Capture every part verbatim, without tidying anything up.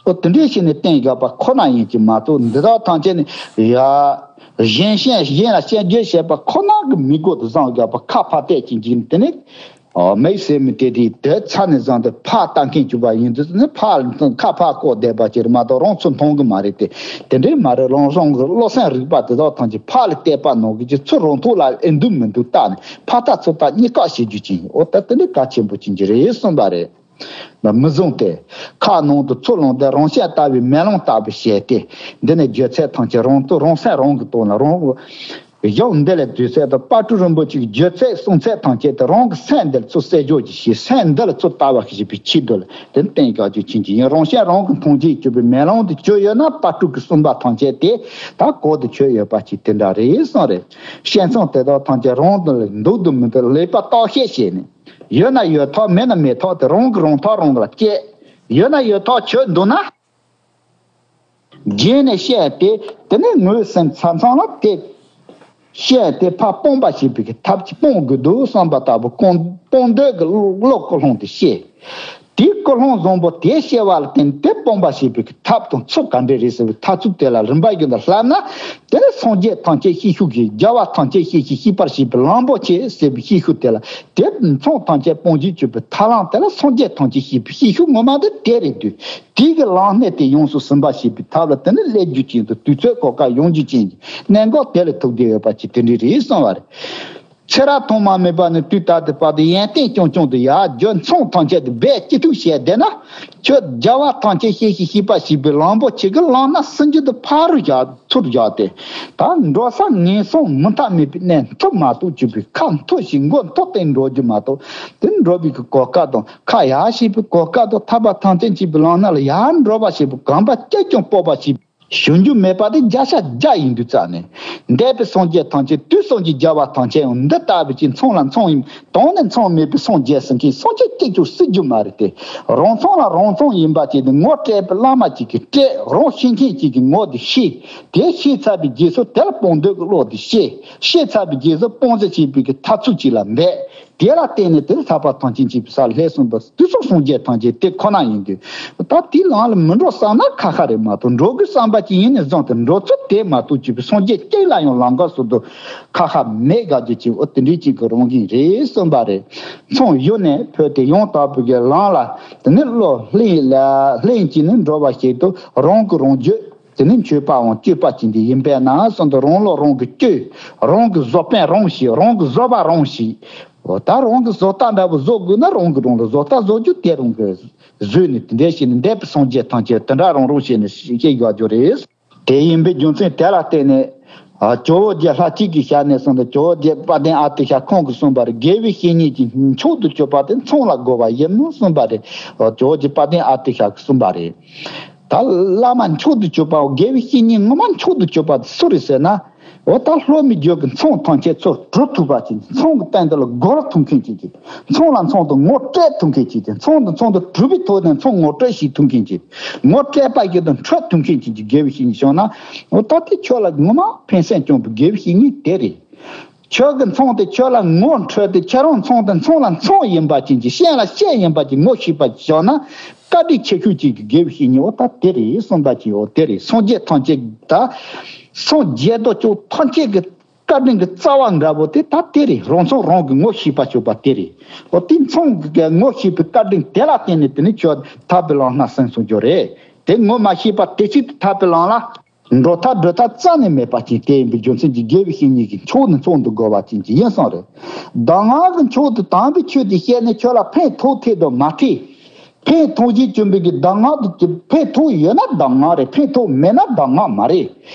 ཨོ་དེ་འདྲའི་བྱས་ནས་བསྟན་དགོས་པ་ཁོ་ན་ཡིན་གྱི་མ་གཏོགས། འདི་དག་ཐམས་ཅད་ནི་ཡ་གཞན་ཤན་གཞན་ལ་བཤད་རྒྱུ་བྱས་པ་ཁོ་ན་གི་མི་དགོས་དུ་བཟང་དགོས་པ་ཁ་ཕར་བལྟས་ཀྱིན་འཇིག་དེ་ནི། ཨོ་མེད་ཟེར་མི་དེ་དེ་དེ་ཚ་ནས་བཟང་དུ་ཕར་ལྟ་མཁན་བྱུང་བ་ཡིན་དུས་ནི་ཕར་ཁ་ཕར་བཀོག་བསྡད་པ་ཅིག་མ་གཏོགས་རང་ཚོ་མཐོང་གི་མ་རེད་དེ། དེ་འདྲའི་མ་རེད། རང་རང་གི་བློ་སེམས་རིག་པ་དེ་དག་ཐམས་ཅད་ཕར་ལ་བལྟས་པ་ནང་གི་ཅིག་ཚུར་རང་ཐོག་ལ་ཨེ་འདུག་མི་འདུག་བལྟ་ནས་ཕར་ལྟ་ཚུར་ལྟ་གཉིས་ཀ་བྱེད་རྒྱུ་ཅིག་ཡིན། ཨོ་ད་དེ་འདྲའི་གལ་ཆེན་པོ་ཅིག་ཅིག་རེད་གསུངས་པ་རེད། མི་བཟུང་སྟེ། ཁ་ནང་དུ་ཚུར་ལོངས་ཏེ་རང་ཤ་ལྟ་བུའི་མེ་ལོང་ལྟ་བུ་བྱས་ཏེ། འདི་ནི་རྒྱུ་ཚད་ཐམས་ཅད་རང་དུ་རང་སེམས་རང་གི་སྟེང་ལ་རང་གཞུང་འདི་ལས་བསྡུས་ཚད་དང་དཔལ་སྤྲུལ་རིན་པོ་ཆེའི་རྒྱུ་ཚད་གསུང་ཚད་ཐམས་ཅད་དེ་རང་གི་སེམས་འདི་ལ་ཚུར་གསལ་བརྗོད་ཀྱི་ཞིང་སེམས་འདི་ལ་ཚུར་ལྟ་བ་ཞིག་བྱེད་པའི་ཆེད་དུ་ལ་དེ་བསྟན་བཞག་རྒྱུ་ཅན་གྱི་ཡིན། རང་སེམས་རང་གི་མཐོང་བྱེད་གྱུར་པའི་མེ་ལོང་དུ་གྱུར་ཡོད་ན་དཔལ་སྤྲུལ་གྱི་གསུངས་པ་ཐམས་ཅད་དེ་ད་གོ་དུ་ཆོད་ཡོད་པ་ཅིག་དེ་འདྲ་རེད་གསུངས་རེད། བཤད་མཚམས་དེ་དག་ཐམས་ཅད་རང་དུ་ལ་འདུག་འདུག་མི་འདུག་ལེགས་པར་བརྟག་དཔྱད་བྱས་ནས། ཡོད་ན་ཡོད་ཐག་མེད་ན་མེད་ཐག་དེ་རང་གི་རང་ཐག་རང་ལ་བཅད། ཡོད་ན་ཡོད་ཐག་ཆོད་འདུག་ན། རྗེས་ནས་བཤད་དེ་དེ་ནས་ངོས་ཟིན་ཚར་མཚམས་ལ་དེ་བཤད་དེ་ཕར་སྤོང་བ་ཞེས་པའི་གི་ཐབས་ཀྱིས་སྤོང་དགོས་འདུག་བསམ་པ་ལྟ་བུ་སྤོང་སྤོང་འདོད་ཀྱི་བློ་ཀུན་སློང་དེ་བཤད། དེའི་ཀུན་སློང་བཟང་པོ་དེ་བཤད་པ་ལ་བརྟེན་དེ་སྤོང་བ་ཞེས་པའི་གི་ཐབས་དང་ཚུལ་ག་འདྲ་རེད་ཟེར་བའི་ཐབས་ཚུལ་དེ་ལ་རིམ་པ་བཞིན་དུ་བསླབ་ན། དེ་ནས་སངས་རྒྱས་ཐམས་ཅད་ཤེས་ཤུགས་ཀྱིས་རྒྱལ་བ་ཐམས་ཅད་ཤེས་ཤིང་ཤེས་པར་བྱེད་པའི་གླང་པོ་ཆེ་ཟེར་བའི་ཤེས་ཤུགས་དེ་ལ་དེ་མཚུངས་ཐམས་ཅད་སྤོང་བྱེད་གྱུར་པའི་ཐར་ལམ་དེ་ལ་སངས་རྒྱས་ཐམས་ཅད་ཤེས་པའི་ཤེས་ཤུགས་ངོ་མ་དེ་དེ་རེད་འདུག་དེའི་གི་ལམ་སྣེ་དེ་ཡོངས་སུ་ཟིན་པ་ཞེས་པའི་ཐབས་ལ་དེ་ནི་སླེབས་རྒྱུ་ཅན་དུ་དུས་ཚོད་གོ་སྐབས་ཡོང་རྒྱུ་ཅན་གྱི་གནད་འགག་དེ་ལ་ཐུག་བསྡད་ཡོད་པ་ཅིག་དེ་འདྲ་རེད་གསུངས་པ་རེད། ཚེ་རབས་ཐོག་མ་མེད་པ་ནས་དུས་ད་ལྟའི་བར་དུ་ཡོན་ཏན་རྐྱང་རྐྱང་དུ་ཡར་རྒྱས་མཚུངས་ཐམས་ཅད་དུ་སྦས་ཅི་ཐུབ་བྱས་བསྡད་ན། ཁྱོད་རྒྱལ་བ་ཐམས་ཅད་ཤེས་ཤིང་ཤེས་པར་བྱེད་པའི་གླང་པོ་ཆེ་གི་ལམ་སྣ་སུན་འབྱིན་དུ་ཕ་རུ་བཞག་ཚུར་བཞག་སྟེ། ད་འགྲོ་ས་ངན་སོང་མུ་མཐའ་མེད་པའི་གནས་མཐོ་མ་གཏོགས་གྱུར་པའི་ཁ་མཐོ་ཞིང་མགོ་མཐོ་སྟེ་འགྲོ་རྒྱུ་མ་གཏོགས། དེ་འགྲོ་བའི་གི་གོ་སྐབས་དང་ཁ་ཡར་ཕྱེ་བའི་གོ་སྐབས་དང་ཐར་པ་ཐམས་ཅད་མཁྱེན་པའི་ལམ་སྣ་ལ་ཡར་འགྲོ་བ་ཞེས་པའི་གོམ་པ་གཅིག་ཀྱང་སྤོ་བ་ཞེས་ཞུ་རྒྱུ་མེད་པ་དེ་བརྒྱ་ཆ་བརྒྱ་ཡིན་དུས་ཙང་ནས། འདས་པའི་སངས་རྒྱས་ཐམས་ཅད་དུས་གསུམ་གྱི་རྒྱལ་བ་ཐམས་ཅད་ཡང་འདི་ལྟ་བུའི་ཅིག་མཚུངས་ལ་མཚུངས་ཡིན་དོན་ནི་མཚུངས་མེད་པའི་སངས་རྒྱས་ཟེར་མཁན་སངས་རྒྱས་གཅིག་ཀྱང་སྲིད་རྒྱུ་མ་རེད་དེ། རང་མཚུངས་ལ་རང་མཚུངས་ཡིན་པ་ཅིག་ནི་ངོ་སྤྲད་པའི་བླ་མ་ཅིག་གིས་སྤྲད། རང་ཤེས་མཁན་ཅིག་གིས་ངོ་དེ་ཤེས། དེ་ཤེས་ཚར་བའི་རྗེས་སུ་དེ་ལ་སྤོང་འདོད་ཀྱི་བློ་དེ་སྐྱེས། སྐྱེས་ཚར་བའི་རྗེས་སུ་སྤོང་ཟེར་བྱེད་པའི་གི་ཐབས་ཚུལ་ཅིག་ལ་འབད། དེ་ལ་བརྟེན་ནས་དེ་ལ་ཐར་པ་ཐམས་ཅད་མཁྱེན་པའི་ས་ལ་སླེབས་སོང་བ་དུས་སུ་སངས་རྒྱས་ཐམས་ཅད་དེ་ཁོ་ན་ཡིན་དུས། ད་དེའི་ལམ་ལ་མི་འགྲོ་བསམ་ན་ཁ་ཁ་རེད་མ་གཏོགས། འགྲོ་དགོས་བསམ་པ་ཅིག་ཡིན་ནས་བཟུང་སྟེ་འགྲོ་ཚུལ་དེ་མ་གཏོགས་གཅིག་པུ་སངས་རྒྱས་གཅིག་ལ་ཡང་ལམ་ཁ་སོ་སོ་ཁ་ཁ་མེད་དགའ་རྒྱུ་ཅིག་འོ་དེ་འདྲའི་ཅིག་གི་རང་བཞིན་རེད་གསུངས་པ་རེད། མཚམས་ཡུལ་ནས་འཕོས་ཏེ་ཡང་དག་པའི་གི་ལམ་ལ་དེ་ནས་བློ་ལྷིང་ལ་ལྷིང་གིས་ནི་འགྲོ་བ་ཞིག་ཏུ་རང་གི་རང་རྒྱུད། དེ་ནི་མཆོད་པའང་སྤྱོད་པ་ཅན་དེ་ཡིན་པས་ན་གསུངས་ཏེ། རང་བློ་རང་གིས་སྤྱོད། རང་གིས་བཟོད་པ་རང་བྱེད། རང་གིས་བཟོད་པ་རང་བྱེད། འོ་ད་རང་གིས་བཟོ་ལྟ་འདྲ་པོ་བཟོ་དགོས་ན་རང་གིས་རང་ལ་བཟོ་ལྟ་བཟོ་རྒྱུ་དེ་རང་གིས་བཟོས་ནས་དེ་འདྲ་བྱས་ནས་འདས་པའི་སངས་རྒྱས་ཐམས་ཅད་དེ་འདྲ་རང་རང་བྱས་ནས་ཤེས་དགོས་རྒྱུ་རེད། དེ་ཡིན་པའི་རྒྱུ་མཚན་དེ་ལ་བརྟེན་ནས། ཨ་ཇོ་བོ་རྗེ་ལྷ་གཅིག་གི་ཞལ་ནས་གསུངས་ཏེ། ཇོ་བོ་རྗེ་དཔལ་ལྡན་ཨ་ཏི་ཤ་ཁོང་གིས་གསུངས་པ་རེད། དགེ་བའི་བཤེས་གཉེན་གྱི་མཆོག་ཏུ་གྱུར་པ་དེ་མཚུངས་ལ་དགོས་པ་ཡིན་ནོ་གསུངས་པ་རེད། ཨ་ཇོ་བོ་རྗེ་དཔལ་ལྡན་ཨ་ཏི་ཤ་གིས་གསུངས་པ་རེད། ད་བླ་མ་མཆོག་ཏུ་གྱུར་པའོ། དགེ་བའི་བཤེས་གཉེན་ངོ་མ་མཆོག་ཏུ་གྱུར་པ་དེ་སུ་རེད་ཟེར་ན། འོ་ད་སློབ་མའི་རྒྱུད་ཀྱི་མཚུངས་ཐམས་ཅད་ཚུར་གྲུབ་ཐུབ་པ་ཅིག་མཚུངས་ཀྱི་སྟེང་དུ་ལ་སྒོར་ཐུབ་མཁན་ཅིག་གིས། མཚུངས་ལ་མཚུངས་དུ་ངོ་སྤྲད་ཐུབ་མཁན་ཅིག་གིས། མཚུངས་དང་མཚུངས་དུ་གྲུབ་པའི་ཐོག་ནས་མཚུངས་ངོ་སྤྲོད་བྱེད་ཐུབ་མཁན་ཅིག་ངོ་སྤྲད་པ་ཞིག་ཏུ་འཕྲོད་ཐུབ་མཁན་ཅིག་གི་དགེ་བའི་བཤེས་གཉེན་བྱུང་ན། འོ་ད་དེ་ཁྱོད་ལ་ངོ་མ་ཕན་སེམས་སྐྱོང་བའི་དགེ་བའི་བཤེས་གཉེན་དེ་རེད། ཁྱོད་ཀྱི་མཚུངས་དེ་ཁྱོད་ལ་ངོ་འཕྲོད་དེ་ཁྱོད་རང་མཚུངས་དང་མཚུངས་ལ་མཚུངས་ཡིན་པ་ཅན་གྱི་ཤེས་ལ་ཤེས་ཡིན་པ་ཅན་ངོ་ཤེས་པ་བྱུང་ན། བཀའ་དྲིན་ཆེ་ཤོས་ཅིག་གི་དགེ་བའི་བཤེས་གཉེན་འོ་ད་དེ་རེད་གསུངས་པ་ཅིག་འོ་དེ་རེད། སངས་རྒྱས་ཐམས་ཅད་ད། སངས་རྒྱས་དང་ཆོས་ཐམས་ཅད་ཀྱི་བཀའ་དྲིན་གྱི་རྩ་བ་འདྲ་པོ་དེ་ད་དེ་རེད། རང་མཚུངས་རང་གིས་ངོ་ཤེས་པ་ཆོག་པ་དེ་རེད། འོ་དེ་མཚུངས་ཀྱི་ངོ་ཤེས་པའི་བཀའ་དྲིན་དེ་ལ་བརྟེན་ནས་དེ་ནི་ཁྱོད་ཐར་པའི་ལམ་སྣ་ཟིན་སོང་རྒྱུ་རེད། དེ་ངོ་མ་ཤེས་པ་དེ་སྲིད་དུ་ཐར་པའི་ལམ་ལ་འགྲོ་ཐབས་སྒྲུབ་ཐབས་རྩ་ནས་མེད་པ་ཅན་དེ་ཡིན་པའི་རྒྱུ་མཚན་གྱིས་དགེ་བའི་བཤེས་གཉེན་གྱི་མཆོག་ནི་མཚུངས་དུ་དགོས་པ་ཅན་གྱི་ཡིན་གསུངས་རེད། གདམས་ངག་གི་མཆོག་ཏུ་དམ་པའི་ཆོས་དེ་བཤད་ནས་ཁྱོད་ལ་ཕན་ཐོགས་ཐད་དུ་མ་ཐད། ཕན་ཐོགས་བྱེད་ཀྱིན་པའི་གི་གདམས་ངག་དེ་ཕན་ཐོགས་ཡོད་ན་གདམས་ངག་རེད། ཕན་ཐོགས་མེད་ན་གདམས་ངག་མ་རེད།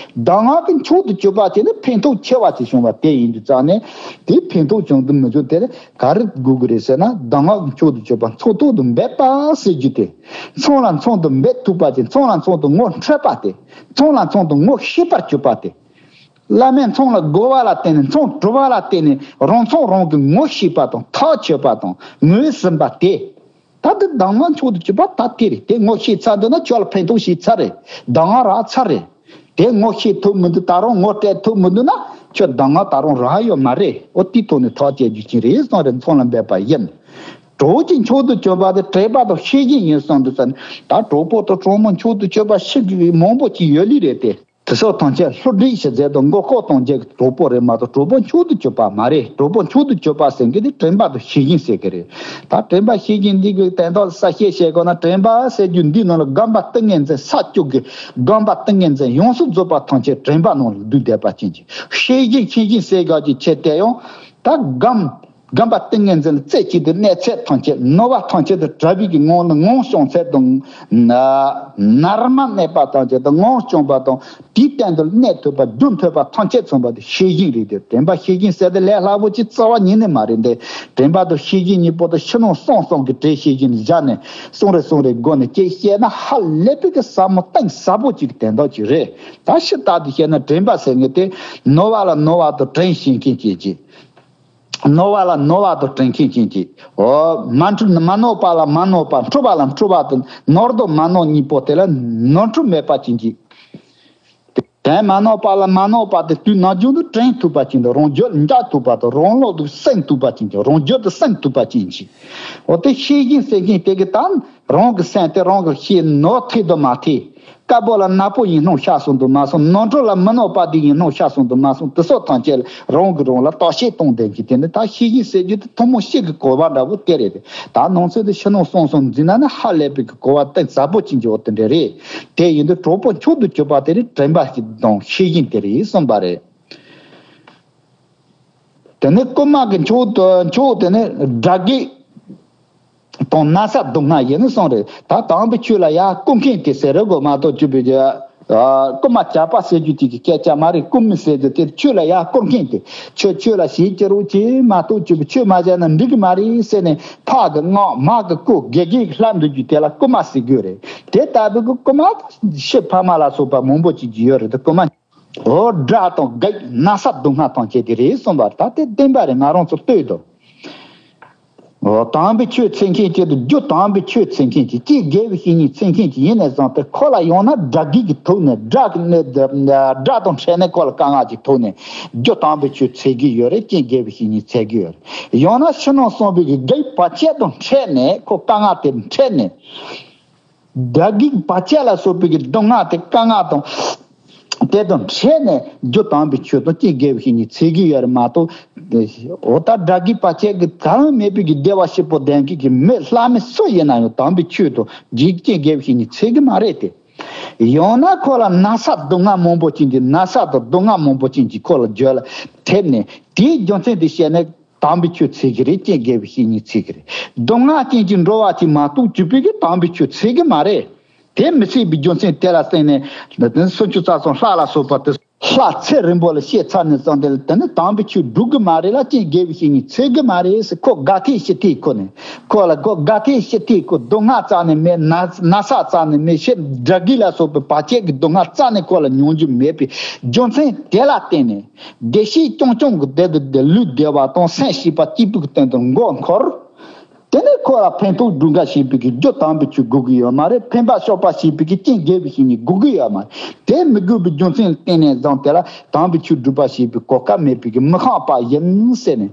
གདམས་ངག་གི་མཆོག་ཏུ་གྱུར་པ་དེ་ནི་ཕན་ཐོགས་ཆེ་བ་ཅིག་བྱུང་བ་དེ་ཡིན་དུས་ཙང་ནས། དེ་ཕན་ཐོགས་བྱུང་དུ་མི་བྱུང་དེར་ག་རེ་དགོས་ཀྱི་རེད་ཟེར་ན། གདམས་ངག་གི་མཆོག་ཏུ་གྱུར་པ་མཚུངས་ཐོག་ཏུ་འབད་པ་ཟེར་རྒྱུ་དེ། མཚུངས་ལ་མཚུངས་ཏུ་འབད་ཐུབ་པ་དེ། མཚུངས་ལ་མཚུངས་ཏུ་ངོ་འཕྲོད་པ་དེ། མཚུངས་ལ་མཚུངས་ཏུ་ངོ་ཤེས་པར་གྱུར་པ་དེ། བླ་མས་མཚུངས་ལ་རྒོལ་བ་ལ་བརྟེན་ནས། མཚུངས་གྲུབ་པ་ལ་བརྟེན་ནས་རང་མཚུངས་རང་གིས་ངོ་ཤེས་པ་དང་ཐག་ཆོད་པ་དང་ངོས་ཟིན་པ་དེ། ད་དེ་གདམས་ངག་མཆོག་ཏུ་གྱུར་པ་ད་དེ་རེད། དེ་ངོ་ཤེས་ཚར་འདུག་ན་ཁྱོད་ལ་ཕན་ཐོགས་ཤིག་ཚར་རེད། གདམས་ངག་རག་ཚར་རེད། དེ་ངོ་ཤེས་ཐུབ་མི་འདུག་ད་རུང་ངོ་སྤྲད་ཐུབ་མི་འདུག་ན་ཁྱོད་གདམས་ངག་ད་རུང་རག་ཡོད་མ་རེད། འོ་དེའི་ཐོག་ནས་ཐག་བཅད་རྒྱུ་ཅིག་རེད་གསུངས་རེད། མཚུངས་ལ་འབད་པ་ཡིན། གྲོགས་ཀྱི་མཆོག་ཏུ་གྱུར་པ་དེ་དྲན་པ་དང་ཤེས་བཞིན་ཡིན་གསུངས་འདུག་ཟེར་ནས། ད་གྲོགས་པོ་དང་གྲོགས་མོ་མཆོག་ཏུ་གྱུར་པ་ཞིག་མང་པོ་ཅིག་ཡོད་ལེ་རེད་དེ། དེ་ཚོ་ཐམས་ཅད་བསླུ་བྲིད་བྱེད་མཛད་དང་མགོ་སྐོར་གཏོང་བྱེད་ཀྱི་གྲོགས་པོ་རེད་མ་གཏོགས། གྲོགས་པོ་མཆོག་ཏུ་གྱུར་པ་མ་རེད། གྲོགས་པོ་མཆོག་ཏུ་གྱུར་པ་ཟེར་མཁན་དེ་དྲན་པ་དང་ཤེས་བཞིན་ཟེར་གྱི་རེད། ད་དྲན་པ་ཤེས་བཞིན་འདི་གི་དོན་དག་གསལ་བཤད་བྱེད་དགོས་ན། དྲན་པ་ཟེར་རྒྱུ་འདི་ནང་ལ་སྒོམ་པ་ཏིང་ངེ་འཛིན་ས་བཅུ་གི་སྒོམ་པ་ཏིང་ངེ་འཛིན་ཡོངས་སུ་རྫོགས་པ་ཐམས་ཅད་དྲན་པ་ནང་ལ་བསྡུས་བསྡད་པ་ཅན་གྱི། ཤེས་བཞིན་མཁྱེན་བཞིན་ཟེར་དགོས་ཀྱི་ཆེད་དེ་ཡང་། ད་སྒོམ་སྒོམ་པ་ཏིང་ངེ་འཛིན་ལ་རྩེ་གཅིག་ཏུ་གནས་ཚད་ཐམས་ཅད། ནོར་བ་ཐམས་ཅད་དུ་གྲགས་པའི་གི་ངང་ལ་ངང་སྐྱོང་ཚད་དང་། ན་ནར་མ་གནས་པ་ཐམས་ཅད་དུ་ངང་སྐྱོང་པ་དང་། དེའི་སྟེང་དུ་གནས་ཐུབ་པ་རྒྱུན་ཐུབ་པ་ཐམས་ཅད་མཚོན་པ་དེ་ཤེས་བཞིན་རེད་དེ། དྲན་པ་ཤེས་བཞིན་ཟེར་དེ་ལས་སླ་པོ་ཅིག་རྩ་བ་ཉིད་ནས་མ་རེད་དེ། དྲན་པ་དང་ཤེས་བཞིན་གཉིས་པོ་དེ་ཕྱི་ནང་གསང་གསུམ་གྱི་གྲས་ཤེས་བཞིན་བཞག་ནས། གསུང་རེ་གསུང་རེ་སྒོ་ནས་ཅིག་བཤད་ན་ཧ་ལས་པའི་གི་ཟབ་མོ་གཏིང་ཟབ་པོ་ཅིག་གི་དོན་དག་ཅིག་རེད། ད་ཕྱི་ལྟར་དུ་བཤད་ན་དྲན་པ་ཟེར་མཁན་དེ་ནོར་བ་ལ་ནོར་བ་དང་དྲིན་ཤེས་མཁན་ཅིག་ཅིག་ནོར་བ་ལ་ནོར་བ་དང་དྲིན་ཤེས་མཁན་ཅིག་འོ། མ་འཁྲུལ་མ་ནོར་པ་ལ་མ་ནོར་པ། འཁྲུལ་པ་ལ་འཁྲུལ་པ་དང་། ནོར་དང་མ་ནོར་གཉིས་པོ་དེ་ལ་ནོར་འཁྲུལ་མེད་པ་ཅན་གྱི། དྲིན་མ་ནོར་པ་ལ་མ་ནོར་པ་དེ་དུས་ནམ་རྒྱུན་དུ་དྲན་ཐུབ་པ་ཅན་དང་། རང་རྒྱུད་འཇགས་ཐུབ་པ་དང་། རང་ལུགས་དུ་སེམས་ཐུབ་པ་ཅན་གྱི། རང་རྒྱུད་དུ་སེམས་ཐུབ་པ་ཅན་གྱི། འོ་དེ་ཤེས་བཞིན་ཟེར་མཁན་དེ་གི་ད་རང་གི་སེམས་དེ་རང་གི་ཤེས་ནོར་ཐེབས་དང་མ་ཐེབས། དཀར་པོ་ལ་ནག་པོ་ཡིན་སྣང་ཤར་སོང་དུ་མ་སོང་། ནོར་འཁྲུལ་ལ་མི་ནོར་པ་དེ་ཡིན་སྣང་ཤར་སོང་དུ་མ་སོང་། དེ་སོགས་ཐམས་ཅད་རང་གིས་རང་ལ་བརྟག་དཔྱད་གཏོང་བསྡད་ཀྱི། དེ་ནི་ད་ཤེས་བཞིན་ཟེར་རྒྱུ་དེ་ཐུན་མོང་གཤིས་ཀྱི་གོ་བ་འདྲ་བོ་དེ་རེད། ད་ནང་ཚན་དེ་ཕྱི་ནང་གསང་གསུམ་འཛིན་ན་ནི་ཧ་ལས་པའི་གི་གོ་བ་གཏིང་ཟབ་པོ་ཅན་གྱི་འོ་དེ་འདྲ་རེད། དེ་ཡིན་དུས་གྲོགས་པོ་མཆོག་ཏུ་གྱུར་པ་དེ་ནི་དྲན་པ་དང་ཤེས་བཞིན་དེ་རེད་གསུངས་པ་རེད། དེ་ནི་རྐུན་མ་གི་མཆོག་ཏུ་མཆོག་དེ་ནི་དགྲ་བགེགས་དང་ན་ཚ་སྡུག་བསྔལ་ཡིན་གསུངས་རེད། ད་དམ་པའི་ཆོས་ལ་ཡ་རྐུ་མཁན་དེ་ཟེར་རེད་དགོས་མ་གཏོགས། ཅི་བས་ཀྱི་རྐུན་མ་ཇག་པ་ཟེར་རྒྱུ་དེ་གི་སྐད་ཆ་མ་རེད། རྐུ་མི་ཟེར་རྒྱུ་དེ་ཆོས་ལ་ཡ་རྐུ་མཁན་དེ། ཆོས་ཆོས་ལ་ཞེན་ཅི་རུང་ཅི་མ་གཏོགས། ཅི་བས་ཆོས་མ་བྱས་ན་འགྲིག་གི་མ་རེད་ཟེར་ནས་ཕ་གི་མངག་མ་གི་རྐུ། དགེ་རྒན་གྱི་ལྷ་འདུལ་རྒྱུ་དེ་ལ་རྐུན་མ་ཟེར་དགོས་རེད། དེ་ལྟ་བུ་གི་རྐུན་མ་ཕྱི་ཕ་མ་ལ་སོགས་པ་མང་པོ་ཅིག་ཡོད་རེད། དེ་རྐུན་མ། འོ་དགྲ་དང་བགེགས་ན་ཚ་སྡུག་བསྔལ་ཐམས་ཅད་དེ་རེད་གསུངས་པ་ད་དེ་བདེན་པ་རེད། ང་རང་ཚོ་ལྟོས་དང་། འོ་དམ་པའི་ཆོས་འཚོལ་མཁན་གྱི་རྒྱུ་དམ་པའི་ཆོས་འཚོལ་མཁན་གྱི་ཀྱེ་དགེ་བའི་བཤེས་གཉེན་འཚོལ་མཁན་གྱི་ཡིན་ནས་བཟུང་སྟེ། ཁོ་ལ་ཡང་ན་དགྲ་བགེགས་ཀྱིས་ཐུག་ནས་དགྲ་གི་ནས་དགྲ་དང་འཕྲད་ནས་ཁོ་ལ་དཀའ་ངལ་ཅིག་ཐུག་ནས་རྒྱུ་དམ་པའི་ཆོས་འཚོལ་གྱི་ཡོད་རེད། ཀྱེ་དགེ་བའི་བཤེས་གཉེན་འཚོལ་གྱི་ཡོད་རེད། ཡང་ན་ཕྱི་ནང་གསང་བའི་གི་བགེགས་བར་ཆད་དང་འཕྲད་ནས་ཁོ་དཀའ་ངལ་དེ་འཕྲད་ནས། དགྲ་བགེགས་བར་ཆད་ལ་སོགས་པའི་གི་སྡུག་བསྔལ་དེ་དཀའ་ངལ་དང་། དེ་དང་འཕྲད་ནས་རྒྱུ་དམ་པའི་ཆོས་དང་ཀྱེ་དགེ་བའི་བཤེས་གཉེན་འཚོལ་གྱི་ཡོད་རེད་མ་གཏོགས། འོ་ད་དགྲ་བགེགས་བར་ཆད་ཀྱི་གྲངས་མེད་པའི་གི་བདེ་བ་ཞིག་པོ་ལྡན་མཁན་གྱི་མི་ལྷ་མི་སུ་ཡིན་ན་ཡང་དམ་པའི་ཆོས་དང་ཀྱེ་དགེ་བའི་བཤེས་གཉེན་འཚོལ་གྱི་མ་རེད་དེ། ཡང་ན་ཁོ་ལ་ན་ཚ་སྡུག་བསྔལ་མང་པོ་ཅན་གྱི། ན་ཚ་དང་སྡུག་བསྔལ་མང་པོ་ཅན་གྱི་ཁོ་ལ་རྒྱུད་ལ་ཐེབས་ནས། དེའི་རྒྱུ་མཚན་དེ་བཤད་ནས། དམ་པའི་ཆོས་འཚོལ་གྱི་རེད། ཀྱེ་དགེ་བའི་བཤེས་གཉེན་འཚོལ་གྱི་རེད། སྡུག་བསྔལ་ཅན་གྱི་འགྲོ་བ་ཅིག་མ་གཏོགས་ཅི་བས་ཀྱི་དམ་པའི་ཆོས་འཚོལ་གྱི་མ་རེད། དེ་མི་འཚོལ་བའི་རྒྱུ་མཚན་དེ་ལ་བརྟེན་ནས་དེ་ནི་སུམ་ཅུ་རྩ་གསུམ་ལྷ་ལ་སོགས་པ་དེ་ལྷ་ཚེ་རིང་པོ་ལ་བཤད་ཚར་ནས་བཟུང་སྟེ། དེ་ནི་དམ་པའི་ཆོས་སྒྲུབ་གི་མ་རེད་ལ། ཀྱེ་དགེ་བའི་བཤེས་གཉེན་འཚོལ་གྱི་མ་རེད་ཟེར། ཁོ་དགའ་ཐེ་ཤི་ཐེ་ཁོ་ནས། ཁོ་ལ་ཁོ་དགའ་ཐེ་ཤི་ཐེ་ཁོ་སྡུག་བསྔལ་རྩ་ནས་མེད། ན་ན་ཚ་རྩ་ནས་མེད། ཕྱི་དགྲ་བགེགས་ལ་སོགས་པའི་བར་ཆད་ཀྱི་སྡུག་བསྔལ་རྩ་ནས་ཁོ་ལ་མྱོང་རྒྱུ་མེད་པའི་རྒྱུ་མཚན་དེ་ལ་བརྟེན་ནས། བདེ་གཤེགས་སྐྱོང་སྐྱོང་གི་བདེ་དུ་བདེ། ལུས་བདེ་བ་དང་སེམས་སྐྱིད་པ་སྐྱིད་པོའི་སྟེང་དུ་མགོ་འཁོར། དེ་ནས་ཁོ་ལ་ཕན་ཐོགས་སྒྲུབ་འགའ་བྱེད་པའི་གི་རྒྱུ་དམ་པའི་ཆོས་དགོས་ཀྱི་ཡོད་མ་རེད། ཕན་པ་གསོག་པ་བྱེད་པའི་གི་རྐྱེན་དགེ་བའི་བཤེས་གཉེན་དགོས་ཀྱི་ཡོད་མ་རེད། དེ་མི་དགོས་པའི་རྒྱུ་མཚན་ལ་བརྟེན་ནས་བཟུང་སྟེ་ལ་དམ་པའི་ཆོས་སྒྲུབ་པ་བྱེད་པའི་གོ་སྐབས་མེད་པའི་གི་མི་ཤངས་པ་ཡིན་ཟེར་ནས།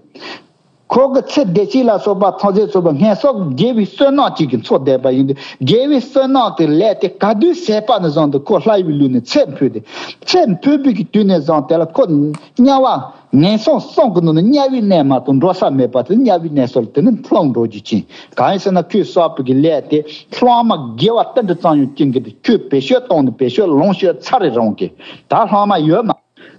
ཁོ་གི་ཚེ་བདེ་སྐྱིད་ལ་སོགས་པ་ཐམས་ཅད་སོགས་པ་ངན་སོང་དགེ་བའི་བསོད་ནམས་ཅིག་གིས་འཚོ་བསྡད་པ་ཡིན་དུས། དགེ་བའི་བསོད་ནམས་དེ་ལས་དེ་ག་དུས་ཟད་པ་ནས་བཟུང་སྟེ་ཁོ་ལྷ་ཡི་ལུས་ནས་ཚེ་འཕོས་ཏེ། ཚེ་འཕོས་པའི་གི་དུས་ནས་བཟུང་སྟེ་ལ་ཁོ་དམྱལ་བ་ངན་སོང་གསུམ་གི་ནང་ནས་དམྱལ་བའི་གནས་མ་གཏོགས་འགྲོ་ས་མེད་པ་དེ། དམྱལ་བའི་གནས་སུ་ལ་དེ་ནི་ལྷུང་འགྲོ་རྒྱུ་ཅན། གང་ཡིན་ཟེར་ན་ཁོས་བསགས་པའི་གི་ལས་དེ་ལྷག་མ་དགེ་བ་ཏིལ་འབྲུ་ཙམ་ཡང་སྐྱེ་གི་དེ། ཁོས་བེད་སྤྱོད་བཏང་ནས་བེད་སྤྱོད་ལོངས་སྤྱོད་ཚར་རེ་རང་གི་ད་ལྷག་མ་ཡོད་མ།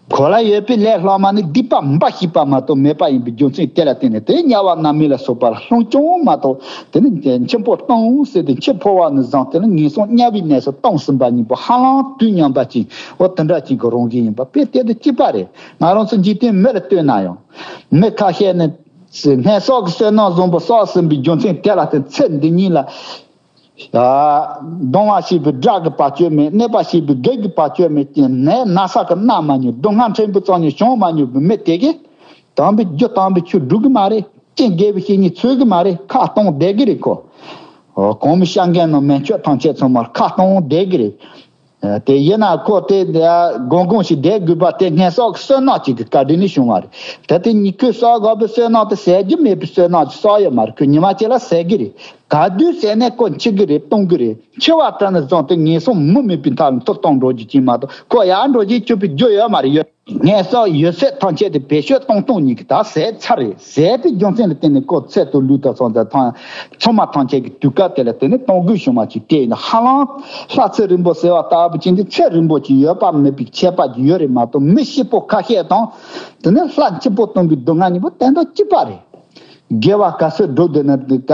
ཁོ་ལ་ཡོད་པའི་ལས་ལྷག་མ་ནི་སྡིག་པ་འབའ་ཞིག་པ་མ་གཏོགས་མེད་པ་ཡིན་པའི་རྒྱུ་མཚན་དེ་ལ་བརྟེན་ནས། དེ་དམྱལ་བ་མནར་མེད་ལ་སོགས་པ་ལ་ལྷུང་རྐྱང་མ་གཏོགས། དེ་ནི་འཆི་འཕོ་ལྟུང་ཟེར་ཏེ། འཆི་འཕོ་བ་ནས་བཟུང་སྟེ་ནི་ངན་སོང་དམྱལ་བའི་གནས་སུ་ལྟུང་ཟིན་པ་གཉིས་པོ་ཧ་ལམ་དུས་མཉམ་པ་ཅན། འོ་དེ་འདྲ་ཅན་གྱི་རང་བཞིན་ཡིན་པ་དཔེ་དེ་དང་གཅིག་པ་རེད། ང་རང་ཚོ་འཇིག་རྟེན་མི་ལ་ལྟོས་ན་ཡང་། མི་ཁ་ཤས་ནི་ངན་སོང་གི་བསོད་ནམས་བཟང་པོ་བསགས་ཟིན་པའི་རྒྱུ་མཚན་དེ་ལ་བརྟེན་ཚེ་འདི་ཉིད་ལ། ཨ། སྡང་བ་ཞེས་པའི་དགྲ་གི་བར་ཆད་མེད། གནོད་པ་ཞེས་པའི་བགེགས་ཀྱི་བར་ཆད་མེད་ཀྱི་ནད་ན་ཚ་གི་མནར་མ་མྱོང་། སྡུག་བསྔལ་ཕྲན་བུ་ཙམ་ཡང་བྱུང་མ་མྱོང་བའི་མི་དེ་གིས་དམ་པའི་རྒྱུ་དམ་པའི་ཆོས་སྒྲུབ་ཀྱི་མ་རེད། རྐྱེན་དགེ་བའི་བཤེས་གཉེན་འཚོལ་གྱི་མ་རེད། ཁ་གཏོང་བསྡད་ཀྱི་རེད་ཁོ། ཨོ། གོང་མའི་བཤད་མཁན་ནང་མན་ཆད་ཐམས་ཅད་ཚང་མར་ཁ་གཏོང་བསྡད་ཀྱི་རེད། དེ་ཡིན་ན་ཁོ་དེ་དགོང་དགོང་ཞིག་བསྡད་དགོས་པ་དེ་སྔོན་བསགས་ཀྱི་བསོད་ནམས་ཅིག་གི་བཀའ་དྲིན་ནས་བྱུང་བ་རེད། ད་དེ་ཉིད་ཁོས་བསགས་དགོས་པའི་བསོད་ནམས་དེ་ཟད་རྒྱུ་མེད་པའི་བསོད་ནམས་ཅིག་བསགས་ཡོད་མ་རེད། ཁོས་ཉི་མ་གཅིག་ལ་ཟད་ཀྱི་རེད། ག་དུས་ཟད་ནས་ཁོ་འཆི་གི་རེད། གཏོང་གི་རེད། འཆི་བ་དྲན་ནས་བཟུང་སྟེ་ངན་སོང་མུ་མེད་པའི་མཐའ་ལ་མཐོ་གཏོང་འགྲོ་རྒྱུ་ཅིག་མ་གཏོགས་ཁོ་ཡར་འགྲོ་རྒྱུ་སྐྱོབ་པའི་རྒྱུ་ཡོད་མ་རེད། ཡོད། ངན་སོང་ཡོད་ཚད་ཐམས་ཅད་དེ་བེད་སྤྱོད་གཏོང་གཏོང་གཉིས་ཀྱི་ད་ཟད་ཚར་རེད། ཟད་པའི་རྒྱུ་མཚན་ལ་བརྟེན་ནས་ཁོ་ཚེ་དང་ལུས་དང་སོགས་ཚང་ཚང་མ་ཐམས་ཅད་ཀྱི་དུས་སྐབས་དེ་ལ་བརྟེན་ནས་གཏོང་དགོས་བྱུང་བ་ཅིག་དེ་ཡིན། ཧ་ལམ་ལྷ་ཚེ་རིང་པོ་ཟེར་བ་ལྟ་བུ་ཅན་དེ་ཚེ་རིང་པོ་ཅིག་ཡོད་པ་མེད་པའི་ཁྱད་པར་ཅིག་ཡོད་རེད་མ་གཏོགས། མི་ཤི་བོ་ཁ་ཤས་དང་དེ་ནས་ལྷ་འཆི་བོ་གཏོང་བའི་སྡུག་བསྔལ་གཉིས་པོ་དོན་དག་གཅིག་པ་རེད། དགེ་བ་ག་ཚོད་བསྒྲུབས་བསྡད་ན་འདི་ཀ་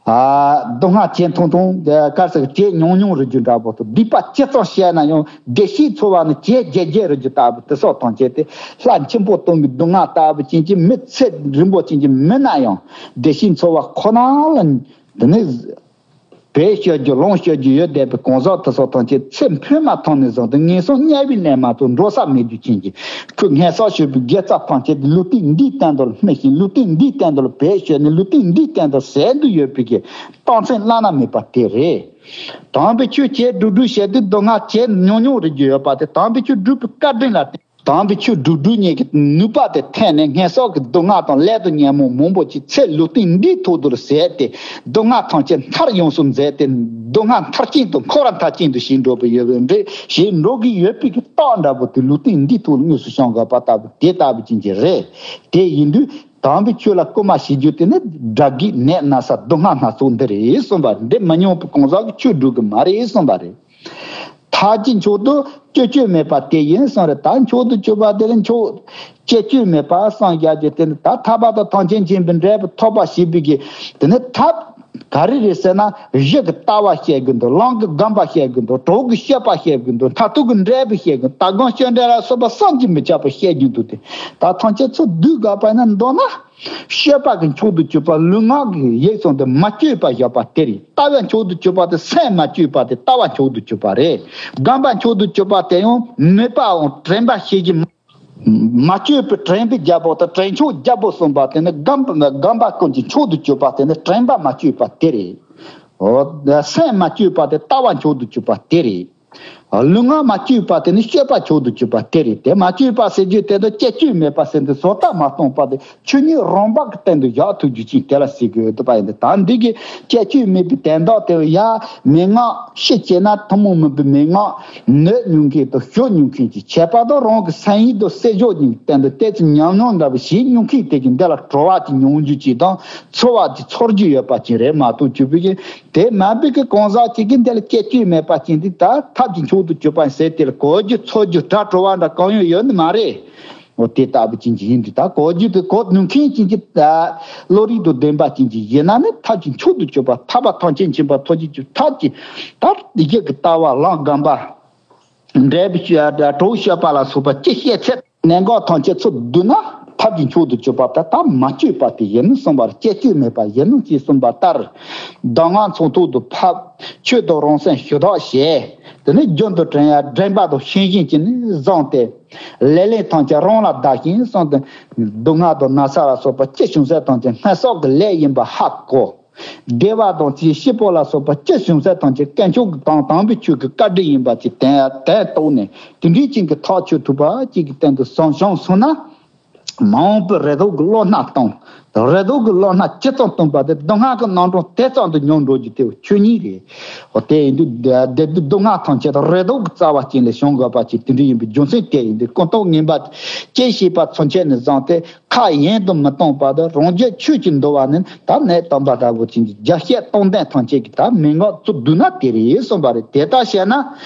ཨ། སྡུག་བསྔལ་ཇེ་ཐུང་ཐུང་། དེ་ག་ཟེར་ཇེ་ཉུང་ཉུང་རུ་འགྱུར་འདྲ་པོ་དང་། སྡིག་པ་ཇི་ཙམ་བཤད་ན་ཡང་བདེ་སྐྱིད་འཚོལ་བ་ནི་ཇེ་ཇེ་ཇེ་རུ་འགྱུར་ལྟ་བུ་དེ་སོགས་ཐམས་ཅད་དེ་ལྷ་འཆི་བོ་གཏོང་བའི་སྡུག་བསྔལ་ལྟ་བུ་ཅན་གྱི་མི་ཚེ་རིང་པོ་ཅན་གྱི་མི་ན་ཡང་བདེ་སྐྱིད་འཚོལ་བ་ཁོ་ན་ལ་དེ་ནི་བེད་སྤྱོད་རྒྱུ་ལོངས་སྤྱོད་རྒྱུ་ཡོད་བསྡད་པའི་གང་ཟག་དེ་སོགས་ཐམས་ཅད་ཚེ་འཕོས་མ་ཐག་ནས་བཟུང་སྟེ་ངན་སོང་དམྱལ་བའི་གནས་མ་གཏོགས་འགྲོ་ས་མེད་རྒྱུ་ཅན་གྱི། ཁོས་ངན་བསགས་བྱས་པའི་དགེ་རྩ་ཐམས་ཅད་དེ་ལུས་རྟེན་འདིའི་སྟེང་དུ་ལ་སྨིན་ཞིང་། ལུས་རྟེན་འདིའི་སྟེང་དུ་ལ་བེད་སྤྱད་ནས་ལུས་རྟེན་འདིའི་སྟེང་དུ་ཟད་དུ་ཡོད་པའི་གི་རྟགས་མཚན་བླ་ན་མེད་པ་དེ་རེད། དམ་པའི་ཆོས་བྱས་སྒྲུབ་སྒྲུབ་བྱས་དུས་སྡུག་བསྔལ་ཇེ་ཉུང་ཉུང་རུ་འགྱུར་ཡོད་པ་དེ་དམ་པའི་ཆོས་སྒྲུབ་པའི་བཀའ་དྲིན་ལ་བརྟེན། དམ་པའི་ཆོས་སྒྲུབ་སྒྲུབ་གཉིས་ཀྱི་ནུས་པ་དེ་ཐོན་ནས་ངན་སོང་གི་སྡུག་བསྔལ་དང་ལས་དང་ཉོན་མོངས་མང་པོ་ཅིག་ཚེ་ལུས་རྟེན་འདིའི་ཐོག་ཏུ་ཟད་དེ། སྡུག་བསྔལ་ཐམས་ཅད་མཐར་ཡོངས་སུ་འཛེགས་ཏེ། སྡུག་བསྔལ་མཐར་ཕྱིན་དང་འཁོར་བ་མཐར་ཕྱིན་དུ་ཞིག་འགྲོ་བའི་ཡོད་པའི་འདྲེ་ཞིག་འགྲོ་གི་ཡོད་པའི་གི་རྟགས་འདྲ་པོ་དེ་ལུས་རྟེན་འདིའི་ཐོག་དངོས་སུ་བྱུང་དགོས་པ་ལྟ་བུ་དེ་ལྟ་བུ་ཅན་གྱི་རེད། དེ་ཡིན་དུས་དམ་པའི་ཆོས་ལ་སྐུལ་མ་བྱེད་རྒྱུ་དེ་ནི་དགྲ་བགེགས་ནད་ན་ཚ་སྡུག་བསྔལ་སྣ་ཚོགས་འདི་རེད་གསུངས་པ། འདི་མི་ཉུང་པའི་གང་ཟག་གིས་ཆོས་སྒྲུབ་གི་མ་རེད་གསུངས་པ་རེད། ཐབས་ཀྱི་མཆོག་ཏུ་སྤྱོད་བཅོས་མེད་པ་དེ་ཡིན་གསུངས་རེད། ད་མཆོག་ཏུ་གྱུར་པ་དེ་ལ་མཆོག་སྤྱོད་བཅོས་མེད་པ་གསུངས་བཞག་རྒྱུ་དེ་ནི། ད་ཐར་པ་དང་ཐམས་ཅད་མཁྱེན་པའི་འབྲས་བུ་ཐོབ་པ་ཞེས་པའི་གི་དེ་ནི་ཐབས་ག་རེ་རེད་ཟེར་ན། གཞི་གི་ལྟ་བ་བཤད་དགོས་འདུག། ལམ་གི་སྒོམ་པ་བཤད་དགོས་འདུག། གྲོགས་ཀྱི་སྤྱོད་པ་བཤད་དགོས་འདུག། མཐར་ཐུག་གི་འབྲས་བུ་བཤད་དགོས། ད་སྒོམ་སྤྱོད་འབྲས་ལ་སོགས་པ་བསམ་གྱིས་མི་ཁྱབ་པ་བཤད་རྒྱུ་འདུག་སྟེ། ད་ཐམས་ཅད་ཚུར་བསྡུས་དགོས་པ་ན་མདོར་ན། སྤྱོད་པ་གི་མཆོག་ཏུ་གྱུར་པ་ལུས་ངག་གི་ཡིད་གསུམ་དེ་མ་བཅོས་པར་བཞག་པ་དེ་རེད། ལྟ་བ་མཆོག་ཏུ་གྱུར་པ་དེ་སེམས་མ་བཅོས་པ་དེ་ལྟ་བ་མཆོག་ཏུ་གྱུར་པ་རེད། སྒོམ་པ་མཆོག་ཏུ་གྱུར་པ་དེ་ཡང་མོས་པའམ་དྲན་པ་ཤེས་ཀྱི་མ་བཅོས་པའི་དྲན་པའི་རྒྱལ་པོ་དང་དྲན་ཆོག་རྒྱལ་པོ་གསུམ་པ་དེ་ནི་སྒོམ་སྒོམ་པ་ཀུན་གྱི་མཆོག་ཏུ་གྱུར་པ་དེ་ནི་དྲན་པ་མ་བཅོས་པ་དེ་རེད། འོ། སེམས་མ་བཅོས་པ་དེ་ལྟ་བ་མཆོག་ཏུ་གྱུར་པ་དེ་རེད། ལུས་ངག་མ་བཅོས་པ་དེ་ནི་སྤྱོད་པ་མཆོག་ཏུ་གྱུར་པ་དེ་རེད། དེ་མ་བཅོས་པ་ཟེར་རྒྱུ་དེ་དང་སྤྱོད་བཅོས་མེད་པ་ཟེར་འདི་བཟོ་ལྟ་མ་སྟོང་པ་དེ་ཆོས་ཉིད་རང་འབག་གི་སྟེང་དུ་བཞག་ཐུབ་རྒྱུ་ཅིག་དེ་ལ་ཟེར་དགོས་འདུག་པ་ཡིན་ཏེ། ད་འདི་གི་སྤྱོད་བཅོས་མེད་པའི་དོན་དག་དེ་ཡ་མན་ངག་ཕྱི་བྱས་ན་ཐུན་མོང་མིན་པའི་མན་ངག་ནོད་མྱོང་མཁན་དང་གཞོལ་མྱོང་མཁན་གྱི་ཁྱད་པར་དང་། རང་གི་སེམས་ཡིད་དང་སེམས་ཕྱོགས་གཉིས་ཀྱི་སྟེང་དུ་ཏོག་ཙམ་ཉམས་མྱོང་འདྲ་བ་ཞིག་མྱོང་མཁན་དེ་གི་འདི་ལ་གྲོལ་བ་ཅིག་མྱོང་རྒྱུ་ཅིག་དང་། ཚོར་བ་ཅིག་ཚོར་རྒྱུ་ཡོད་པ་ཅིག་རེད་མ་གཏོགས། གྱུར་པའི་གི་དེ་མ་འབད་གི་གང་ཟག་ཅིག་གིས་འདི་ལ་སྤྱོད་བཅོས་མེད་པ་ཅན་དེ་ད་ཐབས་ཀྱི་མཆོག་ཏུ་གྱུར་པ་ཟེར་དེ་ལ་གོ་རྒྱུ་ཚོར་རྒྱུ་སྒྲ་གྲོལ་བ་འདྲ་གང་ཡང་ཡོད་ནི་མ་རེད། འོ་དེ་ལྟ་བུ་ཅན་གྱི་ཡིན་དུས། ད་གོ་རྒྱུ་དེ་གོ་ནུས་མཁན་ཅན་གྱི་ད་བློ་རིག་དང་ལྡན་པ་ཅན་གྱི་ཡིན་ན་ནི་ཐབས་ཀྱི་མཆོག་ཏུ་གྱུར་པ་ཐར་པ་ཐམས་ཅད་མཁྱེན་པ་ཐོབ་བྱེད་ཀྱི་ཐབས་ཀྱི་ད་ཡིད་ཀྱི་ལྟ་བ་ལམ་སྒོམ་པ་འབྲས་བུ་གྲོགས་སྤྱོད་པ་ལ་སོགས་པ་ཅི་བཤད་ཚད། གནད་འགག་ཐམས་ཅད་ཚུར་བསྡུས་ན་ཐབས་ཀྱི་མཆོག་ཏུ་གྱུར་པ་དེ་ད་མ་བཅོས་པ་དེ་ཡིན་གསུངས་པ་རེད། སྤྱོད་བཅོས་མེད་པ་ཡིན་ཞེས་གསུངས་པ་ལྟར། གདམས་ངག་ཚོགས་ཐོག་ཏུ་ཕབ། ཆོས་དང་རང་སེམས་ཞུ་དག་བྱས། དེ་ནས་རྒྱུན་དུ་དྲན་ཡ་དྲན་པ་དང་ཤེས་བཞིན་གྱིས་ནི་བཟུང་སྟེ། ལེ་ལན་ཐམས་ཅད་རང་ལ་བདག་བཞིན་གསུངས་ཏེ། སྡུག་བསྔལ་དང་ན་ཚ་ལ་སོགས་པ་ཅི་བྱུང་ཚད་ཐམས་ཅད་སྔར་བསགས་ཀྱི་ལས་ཡིན་པ་ཧ་གོ། བདེ་བ་དང་ཚེ་སྐྱིད་པོ་ལ་སོགས་པ་ཅི་བྱུང་ཚད་ཐམས་ཅད་དཀོན་མཆོག་གི་དང་དམ་པའི་ཆོས་ཀྱི་བཀའ་དྲིན་ཡིན་པ་ཅིག་དོན་དོན་རྟོགས་ནས། དེ་འདྲའི་ཅན་གྱི་ཐག་ཆོད་ཐུབ་པ་ཅིག་གི་སྟེང་དུ་བཟང་བྱུང་སོང་ན། མ་འོངས་པའི་རེ་དོགས་ཀྱི་བློ་སྣ་བཏང་། རེ་དོགས་ཀྱི་བློ་སྣ་ཇི་ཙམ་བཏང་པ་དེ་སྡུག་བསྔལ་གྱི་རྣམ་གྲངས་དེ་ཙམ་དུ་ཉུང་འགྲོ་རྒྱུ་དེ་ཆོས་ཉིད་རེད། འོ་དེ་ཡིན་དུས་བདེ་སྡུག་སྡུག་བསྔལ་ཐམས་ཅད་རེ་དོགས་ཀྱི་རྩ་བ་ཅན་ལས་བྱུང་དགོས་པ་ཅིག་དེ་འདྲ་ཡིན་པའི་རྒྱུ་མཚན་དེ་ཡིན་དུས། ཀུན་རྟོག་ངན་པ་ཅི་ཤེས་པ་ཚུན་ཆད་ནས་བཟུང་སྟེ། ཁ་ཡེངས་དུ་མི་གཏོང་བར་དུ་རང་རྒྱུད་ཆོས་ཀྱིས་འདུལ་བ་ནི་ད་གནས་དམ་པ་ལྟ་བུ་ཅན་གྱི་རྒྱ་བཤད་སྟོང་ལྡན་ཐམས་ཅད་ཀྱི་ད་མན་ངག་ཚུར་བསྡུས་ན་དེ་རེད་གསུངས་པ་རེད། དེ་ལྟར་བྱས་ན་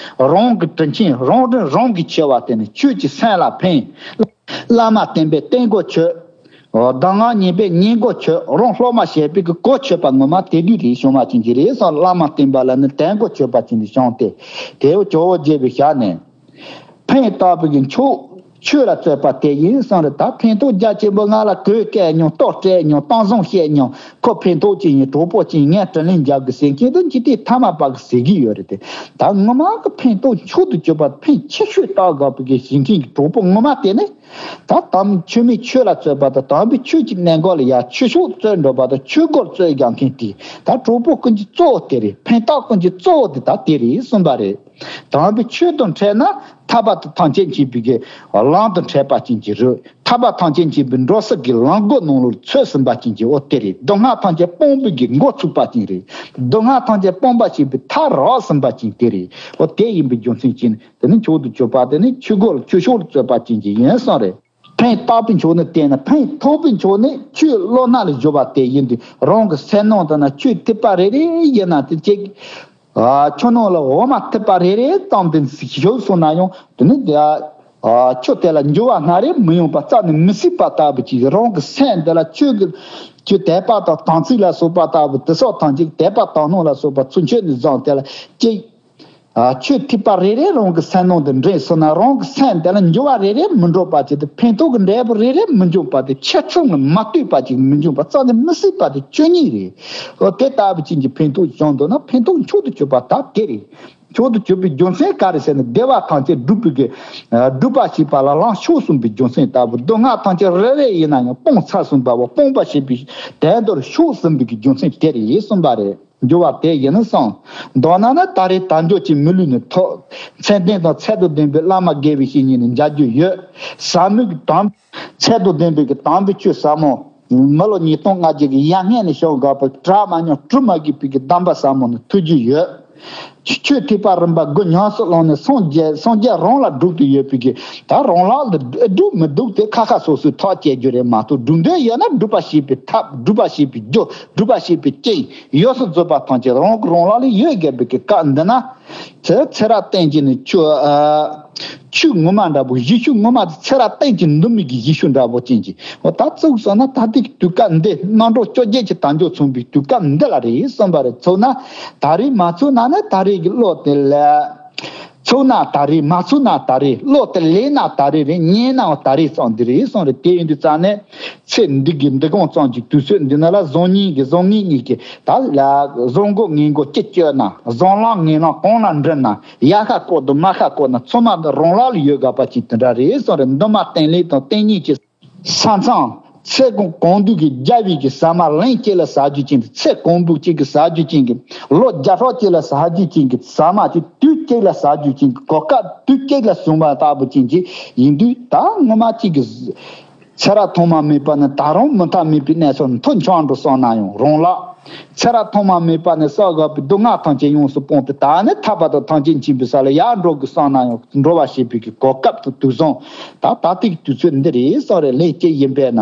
རང་གི་དྲིན་ཆེན་རང་དྲིན་རང་གིས་ཆེ་བ་དེ་ནི་ཆོས་ཀྱིས་སེམས་ལ་ཕན། བླ་མ་བསྟེན་པས་བསྟེན་གོ་ཆོད། གདམས་ངག་ཉན་པས་ཉན་གོ་ཆོད། རང་སློབ་མ་བྱས་པའི་གི་གོ་ཆོད་པ་ངོ་མ་དེ་དུས་རེད། བྱུང་བ་ཅན་གྱི་རེད་གསུངས། བླ་མ་བསྟེན་པ་ལ་ནི་དོན་གོ་ཆོད་པ་ཅན་དུ་བྱུང་སྟེ། དེའི་ཇོ་བོ་རྗེ་བའི་ཞལ་ནས། ཕན་བཏགས་པའི་གི་མཆོག་ཆོས་ལ་བརྩོན་པ་དེ་ཡིན་གསུངས་རེད། ད་ཕན་ཐོགས་རྒྱ་ཆེན་པོ་ང་ལ་གོས་བཀལ་མྱོང་། ལྟོ་སྤྲད་མྱོང་། གཏམ་བཟང་བཤད་མྱོང་། ཁོ་ཕན་ཐོགས་ཅན་ཡིན། གྲོགས་པོ་ཅན་ངས་དྲིན་ལན་འཇལ་དགོས་ཟེར་མཁན་དེ་འཇིག་རྟེན་ཐ་མལ་པ་གིས་ཟེར་གྱི་ཡོད་རེད་དེ། ད་ངོ་མ་གི་ཕན་ཐོགས་མཆོག་ཏུ་གྱུར་པ་ཕན་ཆེ་ཤོས་བཏགས་དགོས་པའི་གི་ཞིང་ཆེན་གྱི་གྲོགས་པོ་ངོ་མ་དེ་ནི། ད་དམ་ཆོས་མིན་ཆོས་ལ་བརྩོན་པ་དང་། དམ་པའི་ཆོས་ཀྱི་གནད་འགག་ལ་ཡ་ཆོས་ཕྱོགས་བརྩོན་འགྲོ་བ་དང་། ཆོས་སྒོར་བརྩོན་རྒྱག་མཁན་དེ། ད་གྲོགས་པོ་ཀུན་གྱི་གཙོ་བོ་དེ་རེད། ཕན་བཏགས་ཀུན་གྱི་གཙོ་བོ་དེ་ད་དེ་རེད་གསུངས་པ་རེད། དམ་པའི་ཆོས་དང་འཕྲད་ན་ཐར་པ་དང་ཐམས་ཅད་མཁྱེན་པའི་གི་ལམ་དང་འཕྲད་པ་ཅན་གྱི་རེད། ཐར་པ་ཐམས་ཅད་མཁྱེན་པའི་འགྲོ་ས་གི་ལམ་སྒོ་ནང་ལོགས་ཚུད་ཟིན་པ་ཅན་གྱི་འོ་དེ་རེད། སྡུག་བསྔལ་ཐམས་ཅད་སྤོང་བའི་གི་འགོ་ཚུགས་པ་ཅན་རེད། སྡུག་བསྔལ་ཐམས་ཅད་སྤོང་བ་ཞེས་པའི་མཐའ་རག་ཟིན་པ་ཅན་དེ་རེད། འོ་དེ་ཡིན་པའི་རྒྱུ་མཚན་གྱིས་དེ་ནི་མཆོག་ཏུ་གྱུར་པ་དེ་ནི་ཆོས་སྒོ་ལ་ཆོས་ཕྱོགས་ལ་བཙུད་པ་ཅན་གྱི་ཡིན་གསུངས་རེད། ཕན་བཏགས་པའི་ཕྱོགས་ནི་དེ་ནི་ཕན་ཐོགས་པའི་ཕྱོགས་ནི་ཆོས་བློ་སྣ་ལ་སྦྱོར་བ་དེ་ཡིན་དུས་རང་གི་སེམས་ནང་དུ་ན་ཆོས་ཐིགས་པ་རེ་རེ་ཡིན་ན་དེ་གཅིག་ཨ། ཆུ་ནང་ལ་འོ་མ་ཐིགས་པ་རེ་རེ་ཙམ་དེ་ཞུགས་སོང་ན་ཡང་དེ་ནི་དེ་ཨ། ཆུ་དེ་ལ་འགྱུར་བ་སྣ་རེ་མི་ཡོང་པ་རྩ་ནས་མི་སྲིད་པ་ལྟ་བུ་ཅིག་རང་གི་སེམས་དེ་ལ་ཆོས་ཀྱི་ཆོས་དད་པ་དང་དམ་ཚིག་ལ་སོགས་པ་ལྟ་བུ་དེ་སོགས་དང་གཅིག་དད་པ་དག་སྣང་ལ་སོགས་པ་ཚུལ་འཆོས་ནས་བཟུང་དེ་ལ་གཅིག་ཨ། ཆོས་ཐིགས་པ་རེ་རེ་རང་གི་སེམས་ནང་དུ་འདྲེས་སོང་ན་རང་གི་སེམས་དེ་ལ་འགྱུར་བ་རེ་རེ་མི་འགྲོ་བ་ཅིག་དང་ཕན་ཐོགས་ཀྱི་འབྲས་བུ་རེ་རེ་མི་འབྱུང་བ་དེ་ཆེ་ཆུང་ལ་མ་ལྟོས་པ་ཅིག་མི་འབྱུང་བ་རྩ་ནས་མི་སྲིད་པ་དེ་ཆོས་ཉིད་རེད། འོ་དེ་ལྟ་བུ་ཅན་གྱི་ཕན་ཐོགས་བྱུང་འདུག་ན་ཕན་ཐོགས་མཆོག་ཏུ་གྱུར་པ་ད་དེ་རེད། མཆོག་ཏུ་གྱུར་པའི་རྒྱུ་མཚན་ག་རེ་ཟེར་ན་བདེ་བ་ཐམས་ཅད་སྒྲུབ་པའི་གི་སྒྲུབ་པ་ཞེས་པ་ལ་ལམ་ཕྱོགས་ཟིན་པའི་རྒྱུ་མཚན་ལྟ་བུ། སྡུག་བསྔལ་ཐམས་ཅད་རེ་རེ་ཡིན་ན་ཡང་སྤོང་ཚར་ཟིན་པ་བ་སྤོང་བ་ཞེས་པའི་དོན་དུ་ཕྱོགས་ཟིན་པའི་གི་རྒྱུ་མཚན་དེ་རེད་གསུངས་པ་རེད། འགྱུར་བ་དེ་ཡིན་ནོ་གསུངས། མདོར་ན་ནི་ད་རེས་དལ་འབྱོར་གྱི་མི་ལུས་ནི་ཐོབ། མཚན་ལྡན་དང་ཚད་དང་ལྡན་པའི་བླ་མ་དགེ་བའི་བཤེས་གཉེན་ནི་མཇལ་རྒྱུ་ཡོད། ཟབ་མོའི་གི་དམ། ཚད་དང་ལྡན་པའི་གི་དམ་པའི་ཆོས་ཟབ་མོ། མི་ལོ་ཉིས་སྟོང་ལྔ་བརྒྱ་གི་ཡར་སྔོན་ནས་བྱུང་དགོས་པའི་གྲ་མ་མྱོང་གྲུ་མ་གིས་པའི་གི་གདམས་པ་ཟབ་མོ་ནི་ཐོས་རྒྱུ་ཡོད། ཆོས་ཐེག་པ་རིམ་པ་དགུ་ཉམས་སུ་བླངས་ནས་སངས་རྒྱས་སངས་རྒྱས་རང་ལ་སྒྲུབ་ཏུ་ཡོད་པའི་གི་ད་རང་ལག་ལ་སྒྲུབ་མི་སྒྲུབ་དེ་ཁ་ཁ་སོ་སོའི་ཐག་བཅད་རྒྱུ་རེད་མ་གཏོགས་སྒྲུབ་འདོད་ཡོད་ན་སྒྲུབ་པ་བྱེད་པའི་ཐབས་སྒྲུབ་པ་བྱེད་པའི་རྒྱུ་སྒྲུབ་པ་བྱེད་པའི་རྐྱེན་ཡོངས་སུ་རྫོགས་པ་ཐམས་ཅད་རང་གི་རང་ལག་ལ་ཡོད་དགོས་པའི་གི་སྐབས་འདི་ན། དེ་ཚེ་རབས་གཏན་གྱི་ནི་ཆོས་ཨ། ཆོས་ངོ་མ་འདྲ་པོ་གཞི་ཆོས་ངོ་མ་དེ་ཚེ་རབས་གཏན་གྱི་འདུལ་མི་གི་གཞི་ཆོས་འདྲ་པོ་ཅན་གྱི་འོ་ད་གཙུག་སོང་ན་ད་ལྟའི་དུས་སྐབས་འདི་རྣམ་གྲོལ་བཅོ་བརྒྱད་ཀྱི་དལ་འབྱོར་མཚུངས་པའི་དུས་སྐབས་འདི་ལ་རེད་གསུངས་པ་རེད། ཚུགས་ན་ད་རེས་མ་ཚུགས་ན་ནི་ད་རེས་ཀྱི་བློ་དེ་ལ། ཚུགས་ན་ད་རེས་མ་ཚུགས་ན་ད་རེས་བློ་དེ་ལེན་ན་ད་རེས་རེད། ཉན་ནའང་ད་རེས་ཙམ་འདི་རེད་གསུངས་རེད། དེ་ཡིན་དུས་ཙང་ནས། ཚེ་འདི་གི་འདི་གང་ཙམ་གྱི་དུས་ཚོད་འདི་ན་ལ་བཟང་ངན་གྱི་བཟང་ངན་གཉིས་ཀྱི་ད་ལ་བཟང་གོ་ངན་གོ་ཅི་སྤྱོད་ན་བཟང་ལམ་ངན་ལམ་གང་ལ་འགྲིམ་ན་ཡག་ཤ་བཀོལ་དང་མ་ཤ་བཀོལ་ན་ཚང་མ་འདི་རང་ལག་ལ་ཡོད་དགོས་པ་ཅིག་དེ་འདྲ་རེད་གསུངས་རེད། འདུན་མ་བརྟན་ལྷིང་དང་བརྟན་སྙིང་གི་ས་མཚམས་ཚེ་གང་གང་དུས་ཀྱི་རྒྱལ་བའི་གི་ཟ་མ་ལན་གཅིག་ལ་ཟ་རྒྱུ་ཅན་གྱི་ཚེ་གང་བོ་གཅིག་གི་ཟ་རྒྱུ་ཅན་གྱི་ལོ་བརྒྱ་ཕྲག་གཅིག་ལ་ཟ་རྒྱུ་ཅན་གྱི་ཟ་མ་ཅིག་དུས་གཅིག་ལ་ཟ་རྒྱུ་ཅན་གྱི་གོ་སྐབས་དུས་གཅིག་ལ་བྱུང་བ་ལྟ་བུ་ཅན་གྱི་ཡིན་དུས་ད་ངོ་མ་གཅིག་གི་ཚེ་རབས་ཐོག་མ་མེད་པ་ནས་ད་རུང་མུ་མཐའ་མེད་པའི་གནས་སུ་མཐོ་འཆང་འགྲོ་སོང་ན་ཡང་རང་ལག་ཚེ་རབས་ཐོག་མ་མེད་པ་ནས་བསགས་དགོས་པའི་སྡུག་བསྔལ་ཐམས་ཅད་ཡོངས་སུ་སྤངས་ཏེ་ད་ནི་ཐར་པ་དང་ཐམས་ཅད་མཁྱེན་པའི་ས་ལ་ཡར་འགྲོ་དགོས་བསམ་ན་ཡང་འགྲོ་བ་ཞེས་པའི་གི་གོ་སྐབས་དང་དུས་བཟང་ད་ད་ལྟའི་དུས་ཚོད་འདི་རེད་བསམ་རེད། ལན་གཅིག་ཡིན་པས་ན་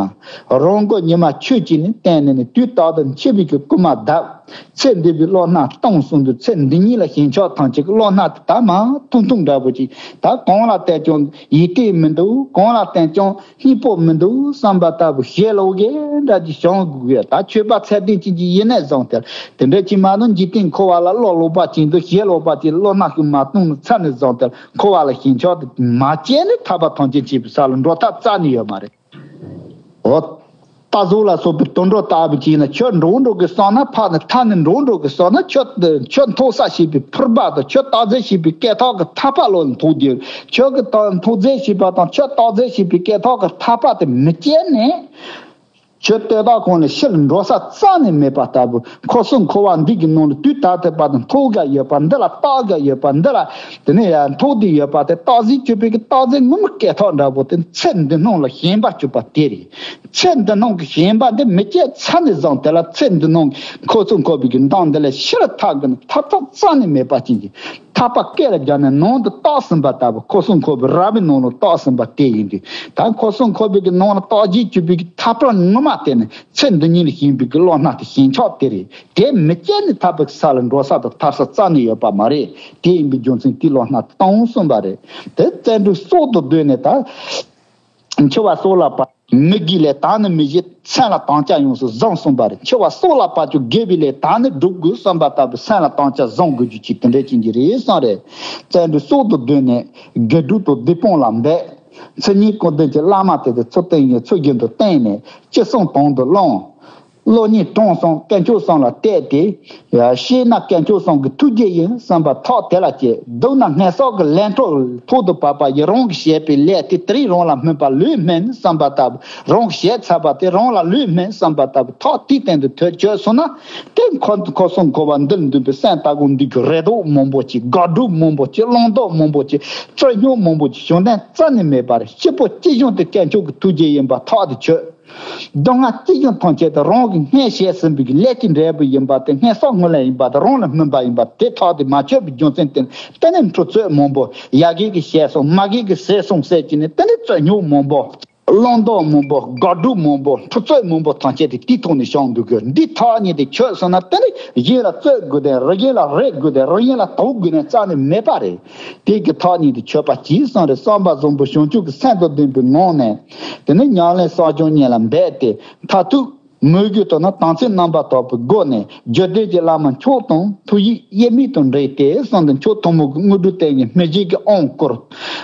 རང་མགོ་ཉི་མ་ཆོས་ཀྱིས་ནི་བསྟན་ནས་ནི་དུས་རྟག་ཏུ་འཆི་བའི་གི་རྐུན་མ་བརྡབ། ཚེ་འདི་པའི་བློ་སྣ་སྟོང་གསུམ་དུ་ཚེ་འདི་ཉིད་ལ་ཞེན་ཆགས་ཐམས་ཅད་ཀྱི་བློ་སྣ་དེ་ད་མ་ཐུང་ཐུང་འདྲ་པོ་ཅིག་ད་གང་ལ་བལྟས་ཀྱང་ཡིད་བརྟན་མི་འདུག་གང་ལ་བལྟས་ཀྱང་སྙིང་པོ་མི་འདུག་བསམ་པ་ལྟ་བུ་ཞེ་ལོག་གེ་འདྲ་ཅིག་བྱུང་དགོས་ཡ། ད་ཆོས་པ་ཚད་ལྡན་ཅན་གྱི་ཡིན་ནས་བཟུང་སྟེ་དེ་འདྲ་ཅིག་མ་གཏོགས་འཇིག་རྟེན་འཁོར་བ་ལ་བློ་ལོག་པ་ཅན་དུ་ཞེ་ལོག་པ་ཅིག་བློ་སྣ་ཤུགས་མ་གཏོང་ཚར་ནས་བཟུང་སྟེ་འཁོར་བ་ལ་ཞེན་ཆགས་དེ་མ་སྐྱེས་ནས་ཐར་པ་ཐམས་ཅད་མཁྱེན་པའི་ས་ལ་འགྲོ་ཐབས་རྩ་ནས་ཡོད་མ་རེད། འོ། རྟ་ཟོག་ལ་སོགས་པའི་དུད་འགྲོ་ལྟ་བུ་ཅིག་ཡིན་ན་ཁྱོད་འགྲོ་འགྲོ་གི་སོང་ན་ཕར་ནས་ཐར་ནས་འགྲོ་འགྲོ་གི་སོང་ན་ཁྱོད་ཁྱོད་མཐོ་ས་ཞེས་པའི་ཕུར་པ་དང་ཁྱོད་སྟག་རྩེ་ཞེས་པའི་སྐེ་ཐག་གི་ཐག་པ་ལོག་ལ་ཐུག་དུས་ཁྱོད་ཀྱི་ཐག་མཐོ་རྩེ་ཞེས་པ་དང་ཁྱོད་སྟག་རྩེ་ཞེས་པའི་སྐེ་ཐག་གི་ཐག་པ་དེ་མི་བཅད་ནས། ཁྱོད་ལྟོས་དང་གོང་ལ་ཕྱིར་འགྲོ་ས་རྩ་ནས་མེད་པ་ལྟ་བུ། འཁོར་གསུམ་འཁོར་བ་འདི་གི་ནང་ལ་དུས་ད་ལྟ་བར་དུ་མཐོ་དགའ་ཡོད་པ་འདི་ལ་ལྟ་དགའ་ཡོད་པ་འདི་ལ་དེ་ནས་ཡང་མཐོ་དེ་ཡོད་པ་དེ་སྟག་རྩེ་གཅོད་པའི་གི་སྟག་རྩེ་ངོ་མ་སྐེ་ཐག་འདྲ་པོ་དེ་ཚེ་འདི་སྣང་ལ་ཞེན་པ་གཅོད་པ་དེ་རེད། ཚེ་འདི་སྣང་གི་ཞེན་པ་འདི་མི་སྐྱེ་ཚར་ནས་བཟུང་དེ་ལ་ཚེ་འདི་སྣང་གི་འཁོར་གསུམ་འཁོར་བའི་གི་མདངས་འདི་ལ་ཕྱིར་ཐག་གི་ཐབས་རྩ་ནས་མེད་པ་ཅན་གྱི། ཐག་པ་སྐེ་ལ་སྦྱར་ནས་ནང་དུ་བཏགས་ཟིན་པ་ལྟ་བུ། འཁོར་གསུམ་འཁོར་བའི་རབ་བྱེད་ནང་ལ་བཏགས་ཟིན་པ་དེ་ཡིན་དུས། ད་འཁོར་གསུམ་འཁོར་བའི་གི་ནང་ལ་བཏགས་རྗེས་གཅོད་པའི་གི་ཐག་པ་ངོ་མ་དེ་ནི་ཚེ་འདི་ཉིད་ལ་ཞེན་པའི་གི་བློ་སྣ་དེ་ཞེན་ཆགས་དེ་རེད། དེ་མི་སྐྱེ་ནི་ཐར་པའི་ས་ལ་འགྲོ་ས་དང་ཐར་ས་རྩ་ནས་ཡོད་པ་མ་རེད། དེ་ཡིན་པའི་རྒྱུ་མཚན་དེའི་བློ་སྣ་དེ་བཏང་གསུངས་པ་རེད། དེ་བརྩོན་འགྲུས་སྲོག་ཏུ་བསྡོས་ནས་ད། འཆི་བ་སྲོག་ལ་བབ་མི་དགེའི་ལས་ད་ནི་མི་བྱེད། སེམས་ལ་དམ་བཅའ་ཡོངས་སུ་བཟུང་གསུངས་པ་རེད། འཆི་བ་སྲོག་ལ་བབ་ཀྱང་དགེ་བའི་ལས་ད་ནི་སྒྲུབ་དགོས་བསམ་པ་ལྟ་བུ་སེམས་ལ་དམ་བཅའ་བཟུང་དགོས་རྒྱུ་ཅིག་དེ་འདྲ་ཅན་གྱི་རེད་གསུངས་རེད། བརྩོན་འགྲུས་སྲོག་ཏུ་བསྡོས་ནས་དགེ་སྒྲུབ་དང་སྡིག་སྤོང་ལ་འབད། མཚན་ཉིད་སྐུ་ལྡན་གྱི་བླ་མ་དེ་དེ་ཚུལ་བསྟན་ཡིན། ཚུལ་བཞིན་དུ་བསྟེན་ནས་ཅི་གསུང་དོན་དུ་བླང་། བློ་སྙིང་དྲང་སོང་། དཀོན་མཆོག་གསུམ་ལ་གཏད་དེ། ཤེས་ན་དཀོན་མཆོག་གསུམ་གྱི་ཐུགས་རྗེ་ཡིན་བསམ་པ་ཐག་དེ་ལ་བཅད། སྡུག་ན་ངན་སོང་གི་ལས་འཕྲོ་ཐོག་ཏུ་བབས་པ་ཡིན། རང་གིས་བྱས་པའི་ལས་དེ་དེ་རིང་རང་ལ་སྨིན་པ་ལོས་སྨིན་བསམ་པ་ལྟ་བུ། རང་གིས་བྱས་ཚར་བ་དེ་རང་ལ་ལོས་སྨིན་བསམ་པ་ལྟ་བུ་ཐག་དེའི་སྟེང་དུ་ཐོད་བཅད་སོང་ན། དེ་འཁོར་འཁོར་གསུམ་འཁོར་བ་འདིར་འདུས་པའི་སེམས་ལྟ་བུ་འདི་གི་རེ་དོགས་མང་པོ་ཅིག་དགག་སྒྲུབ་མང་པོ་ཅིག་བླང་དོར་མང་པོ་ཅིག་རྩོད་རྙོག་མང་པོ་ཅིག་བྱུང་དོན་རྩ་ནས་མེད་པ་རེད། སྐྱིད་པོ་སྐྱིད་གཞུང་དེ་དཀོན་མཆོག་གི་ཐུགས་རྗེ་ཡིན་པ་ཐག་ཏུ་ཆོད། སྡུག་བསྔལ་སྐྱེ་གཞི་ཐམས་ཅད་དེ་རང་གིས་སྔོན་བྱས་ཟིན་པའི་ལས་ཀྱི་འབྲས་བུ་ཡིན་པ་དེ། སྔོན་བསགས་སྔོན་ལས་ཡིན་པ་དེ་རང་ལ་སྨིན་པ་ཡིན་པ་དེ་ཐག་དེ་མ་ཆོད་པའི་རྒྱུ་མཚན་དེ་ནི། དེ་ནི་འཁྲུག་རྩོད་མང་པོ། ཡ་གི་གིས་བྱས་སོང་། མ་གི་གིས་བཟས་སོང་ཟེར་གྱི་ནི། དེ་ནི་རྩོད་རྙོག་མང་པོ། བླང་དོར་མང་པོ། དགག་སྒྲུབ་མང་པོ། འཁྲུག་རྩོད་མང་པོ་ཐམས་ཅད་དེ་དེའི་ཐོག་ནས་བྱུང་འདུག་གི། འདི་ཐག་ཉེ་དེ་ཆོད་སོང་ན། དེ་ནི་གཞན་ལ་རྩོད་དགོས་དེ་རེད། གཞན་ལ་རེ་དགོས་དེ་རེད། གཞན་ལ་དོགས་དགོས་ནས་རྩ་ནས་མེད་པ་རེད། དེ་གི་ཐག་ཉེ་དེ་ཆོད་པ་གྱིས་གསུངས་རེད། བསམ་པ་བཟང་པོ་བྱང་ཆུབ་ཀྱི་སེམས་དང་ལྡན་པའི་ངང་ནས། དེ་ནས་ཉམས་ལེན་བསགས་སྦྱོང་གཉིས་ལ་འབད་དེ། མཐར་ཐུག་མོས་གུས་དང་ནི་དམ་ཚིག་རྣམ་པར་དག་པའི་སྒོ་ནས། རྗེ་བཙུན་གྱི་བླ་མ་མཆོག་དང་ཐུགས་ཡིད་དབྱེར་མེད་དུ་འདྲེས་ཏེ་གསུངས་ཏེ། མཆོག་ཐུན་མོང་གི་དངོས་གྲུབ་བསྟན་གྱི་སྨིན་བྱེད་ཀྱི་དབང་བསྐུར།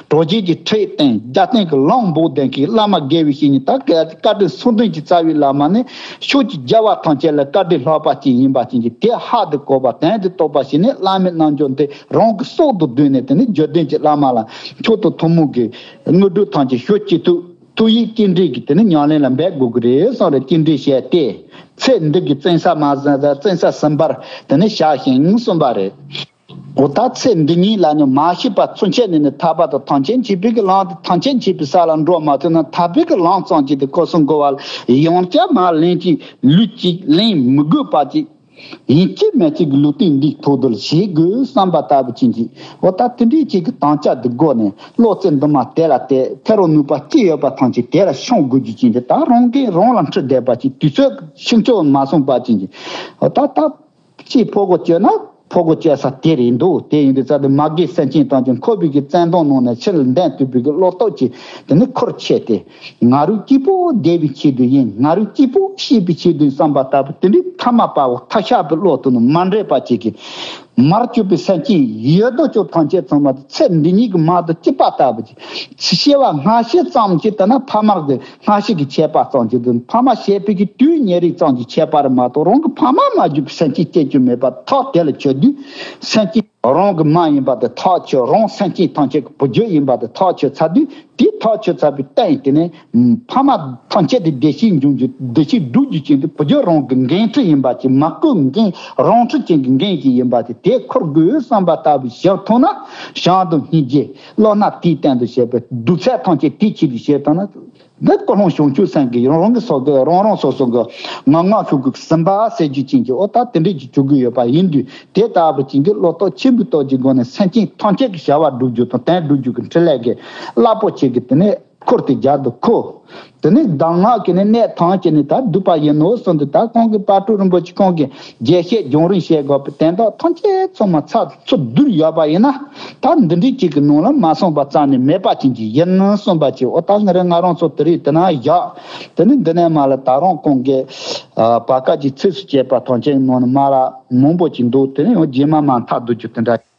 གྲོགས་བྱེད་ཀྱི་ཁྲིད་བསྟན། རྒྱལ་བསྟན་གྱི་ལམ་འབོག་ལྡན་གྱི་བླ་མ་དགེ་བའི་བཤེས་གཉེན། ད་བཀའ་དྲིན་གསུམ་ལྡན་གྱི་རྩ་བའི་བླ་མ་ནི། ཕྱོགས་ཀྱི་རྒྱལ་བ་ཐམས་ཅད་ལ་བཀའ་དྲིན་ལྷག་པ་ཅིག་ཡིན་པ་ཅན་གྱི་དེ་ཧ་དུ་གོ་བ་དོན་དུ་རྟོགས་པ་ཞིག་ནི། བླ་མའི་རྣལ་འབྱོར་འདི་རང་གི་སྲོག་ཏུ་བསྡུས་ནས། དེ་ནི་རྗེ་བཙུན་གྱི་བླ་མ་ལ་མཆོག་ཏུ་ཐུན་མོང་གི་དངོས་གྲུབ་ཐམས་ཅད་ཞུ་བྱེད་དུ། ཐུགས་ཡིད་གཅིག་འདྲེས་ཀྱིས་དེ་ནི་ཉམས་ལེན་ལ་འབད་དགོས་ཀྱི་རེད་གསུངས་རེད། གཅིག་འདྲེས་བྱས་ཏེ། ཚེ་འདི་གི་བཙན་ས་མ་ཟིན་ད་བཙན་ས་ཟིན་པར་དེ་ནི་བྱ་ཞིང་གསུངས་པ་རེད། འོ་ད་ཚེ་འདི་ཉིད་ལ་ནི་མ་ཤེས་པ་ཚུན་ཆད་ནས་ནི་ཐར་པ་དང་ཐམས་ཅད་མཁྱེན་པའི་གི་ལམ་དེ། ཐམས་ཅད་མཁྱེན་པའི་ས་ལ་འགྲོ་མ་ཐུབ་ན། ཐར་པའི་གི་ལམ་ཙམ་ཅིག་དེ་འཁོར་གསུམ་འཁོར་བ་ལ་ཡང་བསྐྱར་མ་ལེན་ཅིག་ལུས་ཅིག་ལེན་མི་དགོས་པ་ཅིག་ཡིན་གཅིག་མིན་གཅིག་གི་ལུས་རྟེན་འདིའི་ཐོག་ཏུ་བྱེད་དགོས་བསམ་པ་ལྟ་བུ་ཅན་གྱི། འོ་ད་དེ་འདྲའི་ཅིག་གི་དམ་བཅའ་འདི་སྒོ་ནས། བློ་རྩེ་འདུན་མ་དེ་ལ་གཏད། ཐེ་རང་ནུས་པ་ཅི་ཡོད་པ་ཐམས་ཅད་དེ་ལ་བཤམས་དགོས་རྒྱུ་ཅན་དེ། ད་རང་གིས་རང་ལ་འཁྲི་བསྡད་པ་ཅིག་དུས་ཚོད་ཤིན་ཏུ་མ་སོང་བ་ཅན་གྱི། འོ་ད་ད་ཅིག་ཕོ་རྒོད་སྐྱེས་ན་ཕོ་རྒོད་སྐྱེས་ས་དེ་རེད་འདུག་དེ་ཡིན་དུས་ཙང་དེ་མ་རྒན་སེམས་ཅན་ཐམས་ཅད་འཁོར་བའི་གི་བཙན་དོང་ནང་ནས་ཕྱིར་འདོན་ཐུབ་པའི་གི་བློ་སྟོབས་ཀྱི་དེ་ནི་ཁུར་ཆེ་སྟེ། ང་རང་གཅིག་པོ་བདེ་བའི་ཆེད་དུ་ཡིན། ང་རང་གཅིག་པོ་ཤེས་པའི་ཆེད་དུ་བསམ་པ་ལྟ་བུ་དེ་འདྲའི་ཐ་མལ་པ་བོ་ཐ་ཤལ་པའི་བློ་དེ་ནི་མ་འདྲེས་པ་ཅིག་གིས། མར་གྱུར་པའི་སེམས་ཅན་ཡོད་དོ་ཅོག་ཐམས་ཅད་ཚང་མ་དེ་ཚེ་འདི་ཉིད་ཀྱི་མ་དང་གཅིག་པ་ལྟ་བུ་ཅིག་སྐྱེ་བ་སྔ་ཕྱི་ཙམ་ཅིག་ལྟ་ན་ཕ་མ་གི་སྔ་ཕྱི་གི་ཁྱད་པར་ཙམ་ཅིག་འདུག་ཕ་མ་བྱས་པའི་གི་དུས་ཉེ་རིང་ཙམ་གྱི་ཁྱད་པར་མ་གཏོགས། རང་གི་ཕ་མ་མ་གྱུར་པའི་སེམས་ཅན་སྐྱེ་རྒྱུ་མེད་པ་ཐག་དེ་ལ་ཆོད་དུས། སེམས་ཅན་རང་གི་མ་ཡིན་པ་དེ་ཐག་ཆོད། རང་སེམས་ཅན་ཐམས་ཅད་ཀྱི་བུ་རྒྱུད་ཡིན་པ་དེ་ཐག་ཆོད་ཚར་དུས། དེ་ཐག་ཆོད་ཚར་བའི་སྟེང་དེ་ནས་ཕ་མ་ཐམས་ཅད་དེ་བདེ་སྐྱིད་འབྱུང་རྒྱུ། བདེ་སྐྱིད་སྒྲུབ་རྒྱུ་ཅན་དེ་བུ་རྒྱུད་རང་གི་འགན་འཁྲི་ཡིན་པ་ཅིག་མ་བསྐུལ་འགན། རང་འཁྲི་ཅན་གྱི་འགན་ཞིག་ཡིན་པ་དེ་དེ་འཁུར་དགོས་བསམ་པ་ལྟ་བུ་བཞག་ཐུབ་ན། བྱམས་དང་སྙིང་རྗེ། བློ་སྣ་དེའི་སྟེང་དུ་བྱས་པའི་གདུག་ཚད་ཐམས་ཅད་དེའི་ཆེད་དུ་བྱས་ཐུབ་ན། འདི་ཀུན་སློང་བྱང་ཆུབ་སེམས་ཀྱིས་རང་རང་གི་སོ་སོ་རང་རང་སོ་སོ་གི་ངང་ངམ་ཤུགས་ཀྱིས་ཟིན་པ་ཟེར་རྒྱུ་ཅན་གྱི། འོ་ད་དེ་འདྲའི་ཅིག་བྱེད་དགོས་ཡོད་པ་ཡིན་དུས། དེ་ལྟ་བུ་ཅན་གྱི་བློ་སྟོབས་ཆེན་པོའི་སྟོབས་ཀྱི་སྒོ་ནས་སེམས་ཅན་ཐམས་ཅད་ཀྱི་བྱ་བ་སྒྲུབ་རྒྱུ་དང་དོན་སྒྲུབ་རྒྱུ་གི་འཕྲིན་ལས་ཀྱི་རླབས་པོ་ཆེ་གི་དེ་ནས་འཁོར་དེ་རྒྱལ་དུ་འཁོར། དེ་ནས་གདམས་ངག་གི་ནི་གནད་ཐམས་ཅད་ནི་ད་འདུས་པ་ཡིན་ནོ་གསུངས་ཏེ། ད་ཁོང་གིས་དཔལ་སྤྲུལ་རིན་པོ་ཆེ་ཁོང་གིས་རྒྱས་བཤད་རྒྱང་རིང་བཤད་དགོས་པའི་དོན་དག་ཐམས་ཅད་ཚང་མ་ཚར་ཚུར་བསྡུར་ཡོད་པ་ཡིན་ན། ད་འདི་འདྲའི་ཅིག་གི་ནང་ལ་མ་སོང་བ་རྩ་ནས་མེད་པ་ཅན་གྱི་ཡིན་གསུངས་པ་ཅིག་འོ་ད་ང་རང་ང་རང་ཚོ་དེ་རིང་དེ་ན་བཞག་དེ་ནི་འདི་ནས་མ་ལ་ད་རུང་ཁོང་གིས་ཨ་བར་སྐབས་ཀྱི་ཚིགས་སུ་བཅད་པ་ཐམས་ཅད་ནང་ནས་མ་ལ་མང་པོ་ཅིག་འདུག་དེ་ནི་ཡང་རྗེས་མ་མ་མཐའ་བསྡུ་རྒྱུ་དེ་འདྲ།